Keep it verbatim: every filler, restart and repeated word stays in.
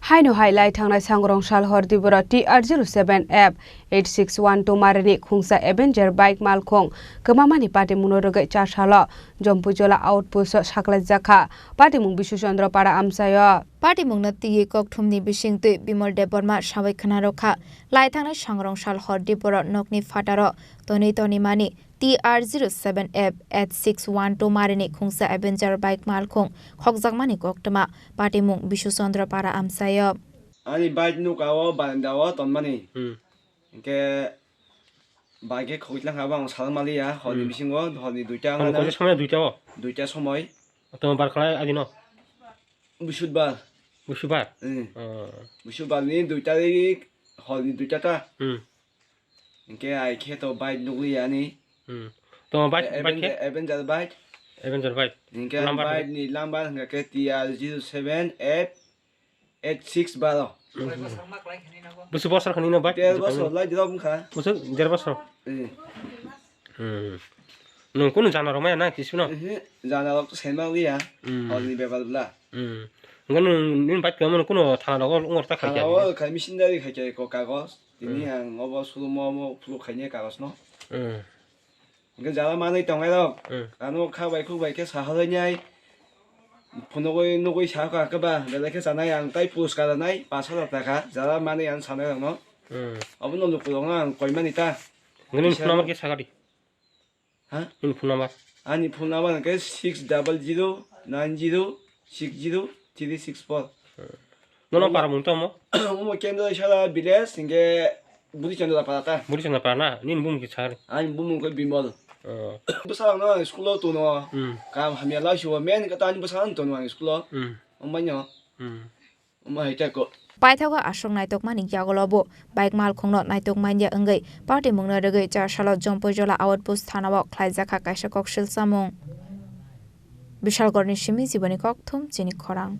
Haino hai lai thangnai sangrong sal hor diboro T R zero seven F eight six one two marini khungsa Avenger bike malkhung kwmamani patimungno rwgwi chasalo Jompuijola outpost o saklaijak kha. Patimung Bisu Chandra Para amchaio. Patimungno twiwi kokthumni bisingtwi Bimal Debbarma sawi khna rwkha. Lai thangnai sangrong sal hor diboro nokni phataro tonwi tonimani T R zero seven F eight six one two marini khungsa Avenger bike malkhung khokjakmani koktwma patimung Bisu Chandra Para amchaio. Ani bike nuka o baranda o tonmani. Hmm. Hinkhe bike khe khogwi tlang kha, ang sal maliya, horni Hmm. bisingo, horni duita Hwn wngkha na. Kaisa samaya duita o? Duita somoi. Tamo bar khlai adino? Busudbar. Busudbar? Hmm. Oh. Busudbar ni dui tarik, horni duita ta. Hmm. Hinkhe ai khe to bike nukliya ani. Hmm. To bike, E-, bike khe? Avenger, Avenger bike. Avenger bike. Hinkhe Number bike ni number hwnkha khe T R zero seven F eight six baro. Hmm. Busu bosor khani no bike? Ter bosor lai drop wngkha. Busu der bosor? Eh. Hmm. Nung kunu jana rok maya na kisu no? Ehe, jana rok to saimanliya. Hmm. Horni bepar bla. Hmm. Nung, nung bike kamo kunu thana rok ongor ta khai Thana khe? O khai missionary khai khe ko kagos. Tini Hmm. ang obo showroom o obo phuluk khainai kagos no. Hmm. Hingke jala manwi tongnai rok. Hmm. Ano kha bai khuk bai khe sahalai nai. Phunugwi nugwi sakha khe ba belai khe chanai ang tai puruskar rwnai pash hajar taka jala manwi ang sanai rok no. Hmm. Obo no luku rok no ang koi mani ta. Nini Kisa phone number no. Khe sakadi? Ha? Nini phone number? Ani phone number hwnkhe six double zero nine zero six zero three six four. Nono Omo para mung tamo? Omo Kendra Isala village, hingke Buri Chandra para ta. Buri Chandra para na? Nini bumung kisa. Ani bumung khe Bimal. Oh. Bwsarok no school o tono. Hmm. Kam hamya lai suwa men kata ani bwsarok tono ang school o. Hmm. Omo no. Hmm. Omo hai ta ko. Paithago aswk naitokmani yagulo bo bike malkhungno naitok manya wngwi patimungno rwgwi chasalo Jompuijola outpost thanao khlaijakha kaisa koksil samung. Bishalgarhni simi Jiboni Kokthum chini khorang.